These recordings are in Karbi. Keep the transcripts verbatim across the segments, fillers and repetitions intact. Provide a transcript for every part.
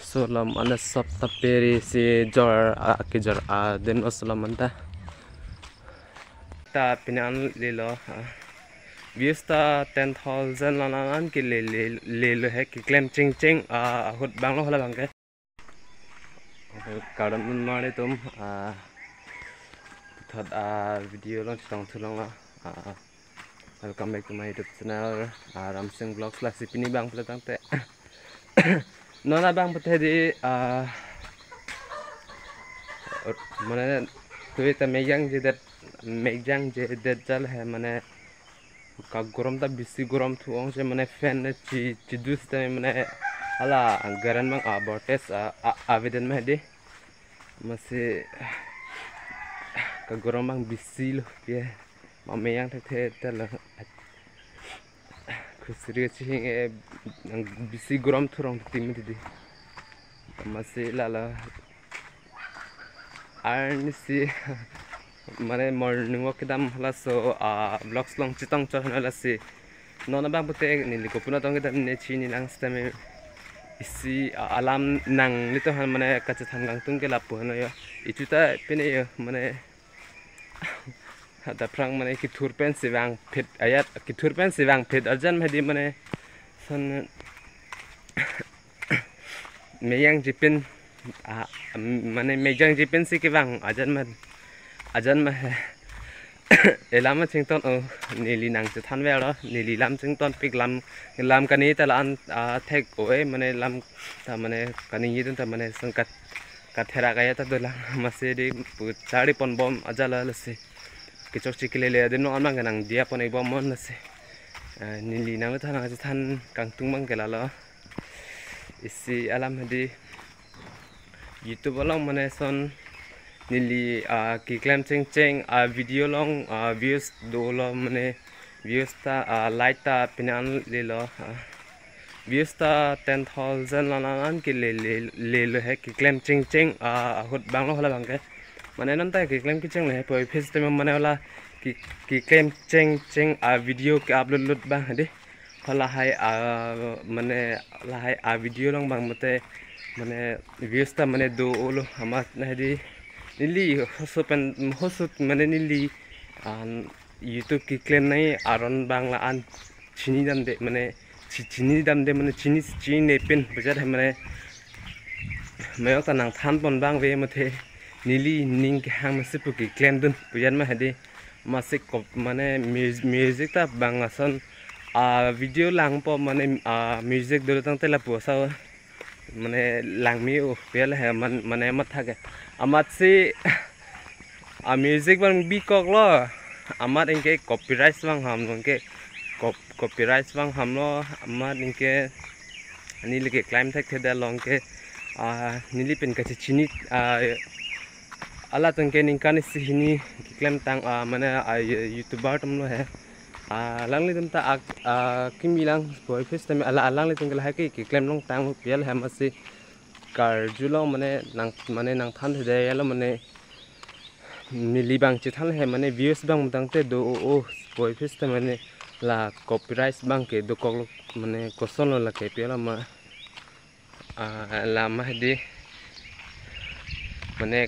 Solom ane sop ta peri si jor a kejor a den lo solom anta. Ta pini an lelo, ah, views ta ten thousand la an ke le le lelo he keklem chingching, ah, ahut bang lo hala bang ke. Kardom nanglitum, ah, puthot, ah, video along chetong thu longlo, ah, welcome back to my YouTube channel, ah, Ramsing Vlogs. Lasi pini bang pulo tangte non abang pute di, ah, mane tui ta megjangjedet, megjangjedet jal he mane kagorom ta bisi gorom thu ong che mane fan ne chi chidu sita mane hala garan bang abortes a, a, aveden ma di. Masi kagorom bang bisi lo ke. Ma meyang thekthe ta lo. Khusri chihing e nang bisi gorom thurong tim di. Masi lala arnisi mane morning walk kedam halaso, ah, vlogs along chetong chot hana lasi. Non abang pute neli kopi atong kedam ne chini nang sitame isi, ah, alam nanglitum aphan mane kachethan kangtung ke lapu hana yo. Ichuta pine yo mane adaphrang mane kethur pensi vangphit ajat, kethur pensi vangphit ajan ma di mane son megjangje pen, ah, mane megjangje pensi kevang ajan ma, ajan ma he. Elam chington o, neli nang chethan velo, neli lam chington pik lam, lam kani ta la-an, ah, thek o e, mane lam ta mane kani yidun ta mane sangkat kathera kaya ta dolang masi di pu chari pon bom ajala lasi. Kechokche kelele adim no an bang ke nang diya pon ik bom non lasi. Ah, neli nang than nang chethan kangtung bang ke lalo. Isi alam hadi YouTube along mane son neli, ah, keklem chingching, ah, video along, ah, views dolo mane views ta, ah, like ta pini an lelo, ah, views ta ten thousand la an ke le le lelo he keklem chingching, ah, ahut bang lo hala bang ke. Mane non ta keklem kecheng le he poi phis te mane hala ke, keklem chingching, ah, video ke upload lut bang hadi. Halahai, ah, mane lahai, ah, video along bang mate mane views ta mane dolo amat na hadi neli hoso pen hoso mane neli, ah, YouTube keklem nai aron bang la an chinidamde mane chi chinidamde mane chini chini pin bajar hai mane mayok ta nang than pon bang ve mate neli ning kehang masi pu keklem dun pu jan ma hadi masi kop mane mus- music ta bang ason, ah, video lang po mane, ah, music dolo tangte lapu asa mane langmi o pel he man mane matha ke amat si a music bang bikok lo amat ingke copyright bang ham lo ingke cop- copyright bang ham lo amat ingke neli keklem thekthedet along ke, ah, neli pen kachechini, ah, alat ingke ningkan isi hini keklem tang, ah, mane, ah, YouTuber atum lo he. Ah, alanglitum ta ak, ah, kimi lang poi phis tame ala alanglitum ke lahai ke keklem long tang lo pel he masi karjulong mane nang mane nang thanthedet lo mane neli bang chethan he mane views bang tangte do o o poi phis tame mane la copyright bang ke dokok lo mane koson lo lake pel ma. Ah, lama hadi mane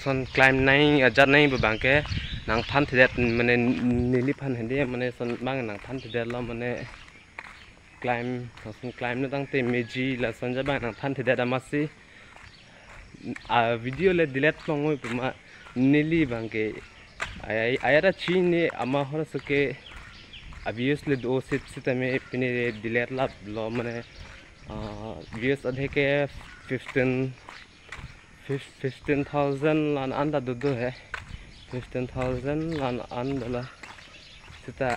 son keklem nai ajat nai ba bang ke nang thanthedet mane neliphan hadi mane son bang nang thanthedet lo mane keklem son keklem no tangte meji lason ja bang nang thanthedet amat si a video le delete pangoi puma neli bang ke ai ai ayat a chini ama hor so ke a views le do sit sitame pini delete lap lo mane, ah, views adhe ke fifteen fif- fifteen thousand lan anda do do he fifteen thousand lan anda la sita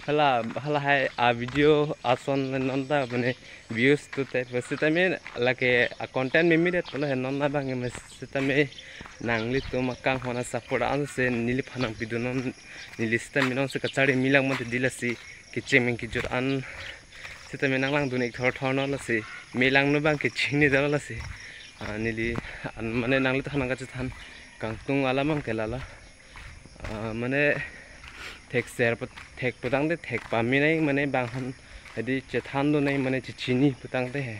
hala halahai a video ason non ta mane views to te sitame lake a content mimi det polo he non na bang me sitame nanglitum akanghon a support an se neliphan nang pidun non neli sitame non se kachari milang mate di lasi kecheng meng kejut an sitame nang langdun ik thor thor non lasi melang no bang keching ni dal lasi, ah, neli an mane nanglitum nang kachethan kangtung alam bang ke lala. Ah, mane thekser put- thek putangte thek pami nai mane bang han hedi chethan do nai mane chechini putangte he.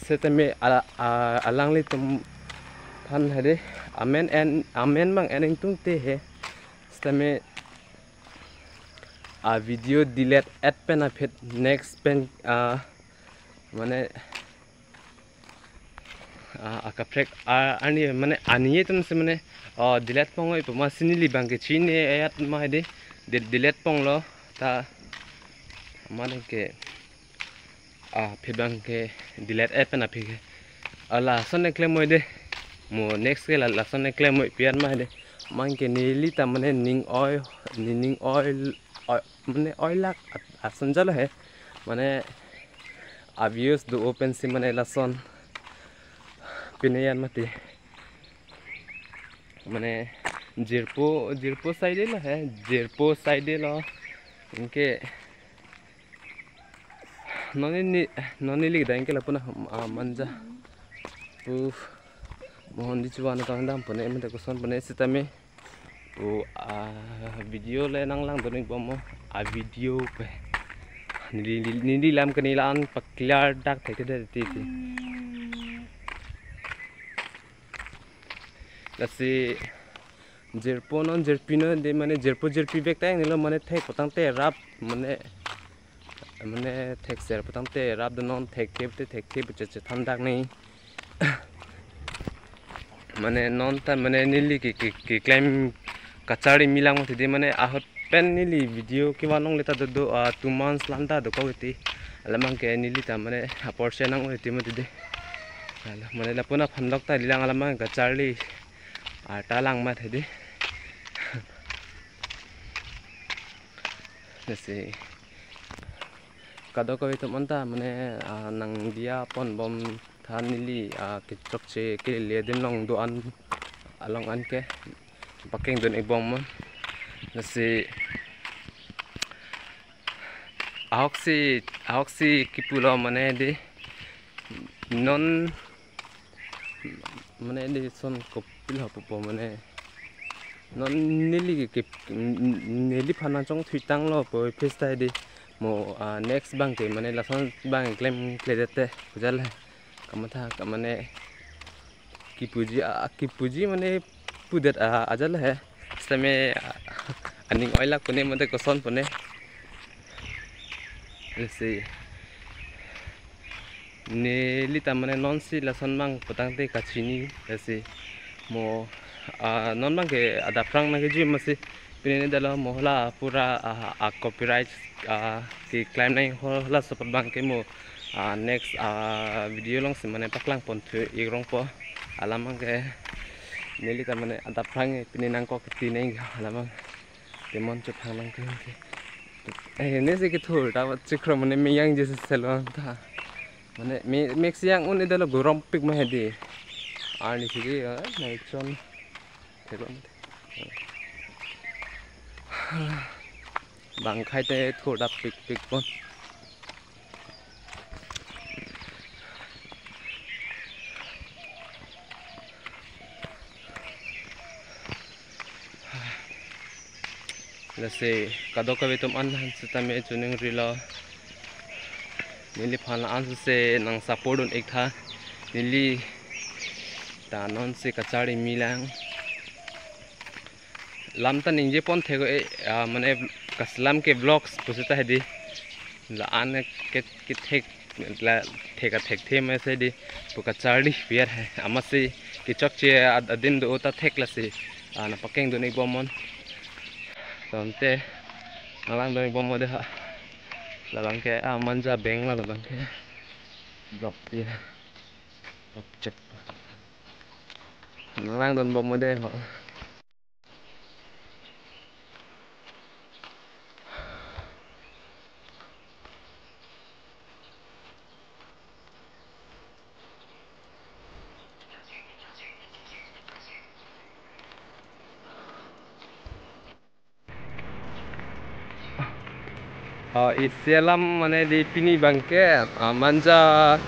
Setame ala, a, alanglitum aphan hedi amen en, amen mang en ingtungte he. Setame a video delete et pen aphi next pen, a, mane a, akaprek a, ani mane ani atum si mane, o, delete pong oi puma si neli bangke chini ayat ma hedi del-, delete ponglo ta mane ke, a, aphi bangke delete et pen aphi ke. A, lason eklem oi de. Mo next ke la, lason eklem oi pian ma hedi. Mane ke neli ta mane ning oi, ni ning oi, oi, mane oi lak at-, ason jalo he. Mane a views do open si mane lason pine an mati. Mane jirpo, jirpo side lo he, jirpo side lo. Anke non neli, non neli dang ke lapu na, a, Manja pu mohon di chuan tang dam pone, mane koson pone setame pu, a, video le nang langdun ik bom mo, a, video pe. Neli, neli, neli lam ke neli an pa clear dak thek thek ti ti. Lasi jirpo non jirpi non de mane jirpo jirpi vek tang nilo mane thek putangte rap mane, mane thekser putangte rap do non thekthe te thekthe bu che chethan dak nai. Mane non ta mane neli ke, ke, keklem kacharli milang mati de mane ahut pen neli video kevan longle ta do do, a, two months lam ta do ko ti. Alamang ke neli ta mane apor se nang oi ti mati de. Ala, mane lapu na phandok ta lilang alamang kacharli arta lang mati de. Lasi kadokave atum anta mane, a, nang diya pon bom tha neli, a, kechokche kelele adim along do-an along an ke pakeng dun ik bom mo. Lasi ahok si, ahok si kipulo mane de non mane de son kopilo pupo mane non neli ke, ke, neliphan nangchongthui tanglo pu pista de mo, a, next bangke mane lason bang klemkle det te pujal he. Kamatha ka mane kipuji, a, kipuji mane pudet, a, ajal he. Setame, a, aning oi lak pone mate koson pone. Lasi neli ta mane non si lason bang putangte kachini lasi mo, a, non bangke adap rang nang keji masi pine ne dalo mo hala pura, a, a copyright, a, keclaim nang ho hala support bangke mo, a, next, a, video along si mane paklang pon thu ik rong po alamang ke neli ta mane adap rang pine nangkok ti nang alamang. Temon chepang nang ke. Eh, ne si kethur ta chikro mane meyang je se selon ta. Mane me, mek si yang un-e dalo gorom pik ma hedi. Arni si di, eh, nai chon. Thelon. Bang khai te thur dap pik pik pon. Lasi kadokave atum an han setame chuning rilo. Neliphan an se nang support dun ik tha. Neli ta non si kacharli milang. Lam ta ningje pon thek, eh, ah, mane kaslam ke vlogs pusita hedi. La an ke, ke thek, la thek a thekthe masi hedi. Pu kacharli piar he. Amatsi kechokche ad-, adim do ta thek lasi. Ah, nang pakeng dun ik bom non. Tangte nang langdun ik bom mo de ha. Labang ke, ah, Manja beng la labang ke. Block piar. Object. Nang langdun bom mo de ho. Oh, isi alam mane di pini bangke, ah, Manja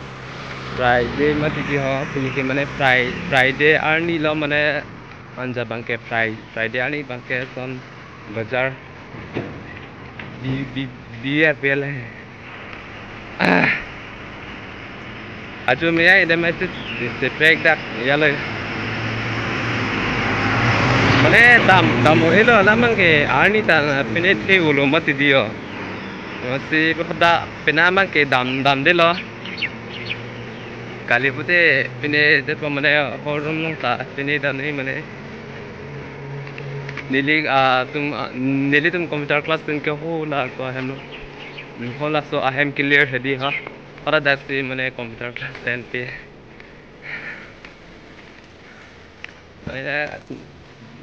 Friday mati di ho, pini ke mane Fri-, Friday arni lo mane Manja bangke Fri-, Friday arni bangke ton bazar di, di, di apel he. Ajo me ai dem ai te, te pek dak ya le. Mane dam, dam o helo namang ke arni ta pine the ulo mati diyo. Masi pada pina mang ke dam, damdelo. Kali pute pine det pa mane horom long ta pine dam ni mane. Neli, ah, tum, ah, nelitum computer class pen ke ho la ko hem lo. Ho laso ahem clear hedi ha. Para daksi mane computer class ten pe. Mane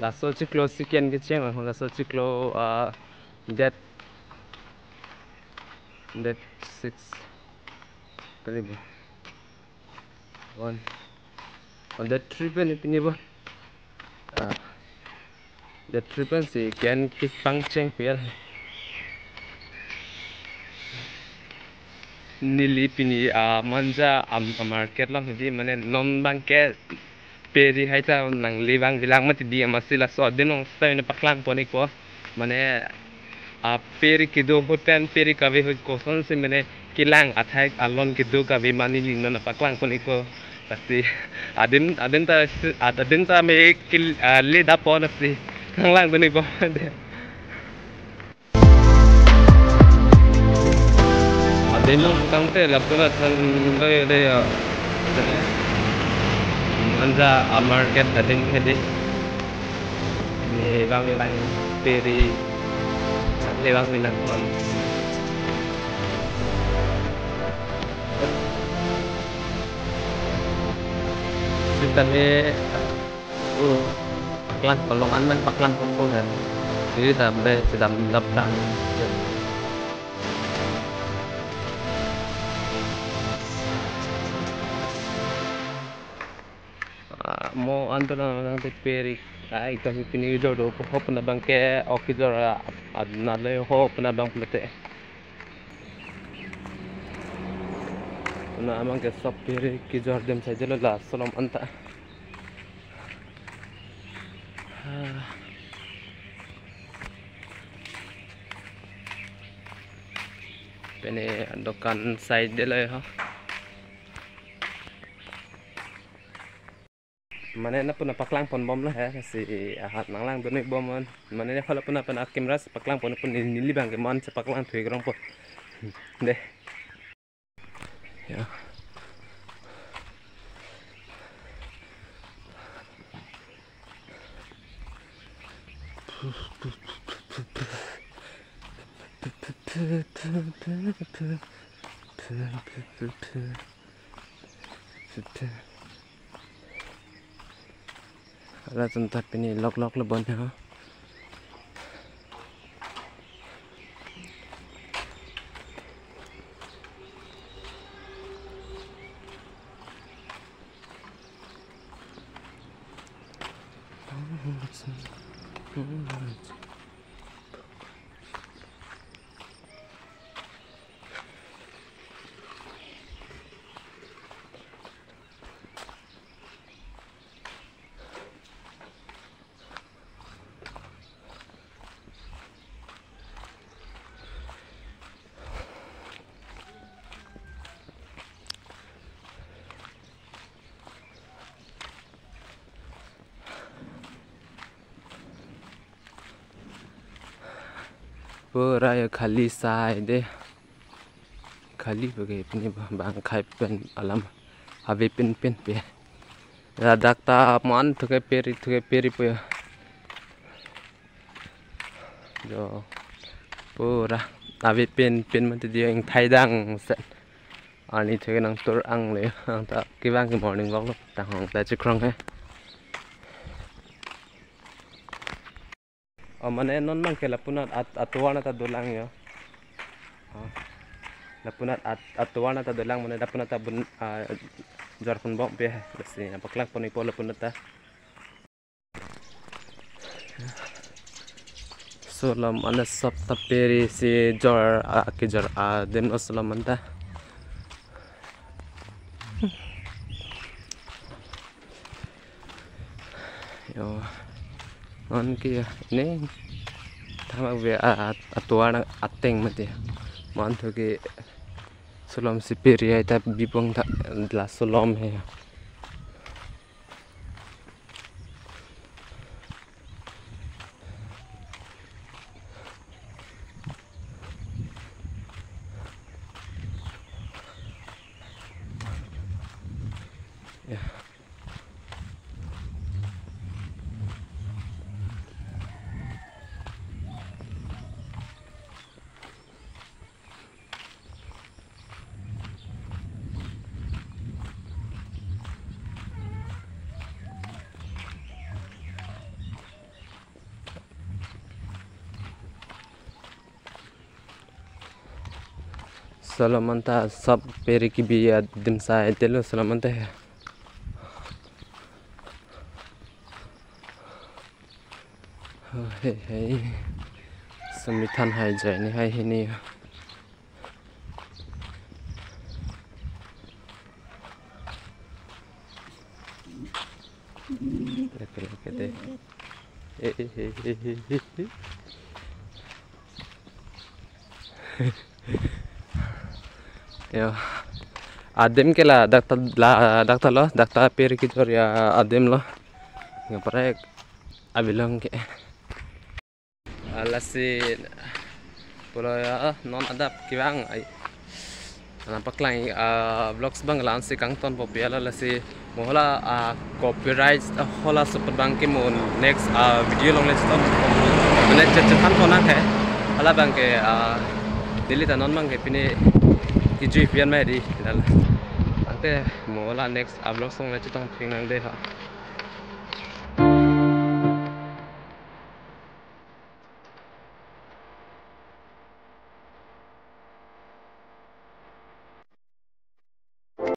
laso chiklo second kecheng, laso chiklo, ah, date, date six. Kali bo. One. Oh, date three pen pini bo. Ah. Date three pen si ken kipangcheng pial. Neli pini, ah, Manja am, a market lo di mane non bang ke peri hai ta nangli bang bilang mati di, masi laso adim nong style ne paklang pon ikpo. Mane, ah, peri kedo ahut pen peri kave ahut kosonsi mane kelang athai alon kedo kave mane neli non paklang pon ikpo. Pasti adim, adim ta, adim ta me kil, ah, le da pon pasti nanglang pon ikpo. Adim nong kangte lapu na than doi de ya. Manja a market adim hedi. Ni bang lang peri. Le bang lang kon. Kita ni, oh, paklang kolong an man paklang kolong kan. Jadi sampai sedang daftar. Ah, mo anto lang lang te peri. Ai, kami pini jor do, ho puna bang ke, oki jor, ah, ad nale ho puna bang puna te. Puna amang ke sop peri kejor dem saja lo laso alam anta. Ah. Pene dokan side de lo ho. Mane lapu na paklang pon bom lo he, si ahat nanglang dun ik bom an. Mane ne phala puna pen a camera si paklang pon pun neli bang ke man si paklang thu ik rong po. De. Ya. Hala tum ta pini lok lok lo bon ha. Pura ya khali sai de. Khali bagi pini ba-, bang khai pen alam ave pen pen pe. Ladak ta man thuke peri, thuke peri po ya. Jo pura ave pen pen mati dia ingthai dang set. Ani thuke nang tur ang le, ang ta kevang ke morning walk lo, ta hong ta chikrong he. Oh, mane non bang ke lapunat at-, atovar nat ta dolang yo. Oh. Lapunat at-, atovar nat ta dolang mane lapunat ta bun, ah, jor pon bom pe he. Lasi paklang pon ikpo lapunat ta. Solom ana sop ta peri si jor, ah, kejor, ah, adim lo solom anta. Yo. Non ke ya, ne. Thamak ve a, a, atovar nang ateng mati. Mon thu ke Solom si peri ai ta bipong ta, laso lom he. Ya. Solom anta sab peri kebi adim sai telo solom anta he. Oh, hey, hey. Semithan hai jai ni hai hini. Leke, leke deh. Eh, eh, eh, eh, eh, eh. Yo. Adim ke ladak ta, ladak ta lo, dak ta peri kejor ya adim lo. Ngaprek abilong ke. Ah, lasi pulo ya, non adap kevang ai. Nangpaklang, ah, vlogs abang la-an si kangtonpo pi hala lasi mo hala, ah, copyright, ah, hala support abang ke mo next, ah, video along le cheton. Mane chet chethan ponnang ke. Hala abang ke, ah, delete ta non abang ke pine kejui pian mai di. Lal. Ante mo hala next, ah, vlogs along le chetong phinang de ha.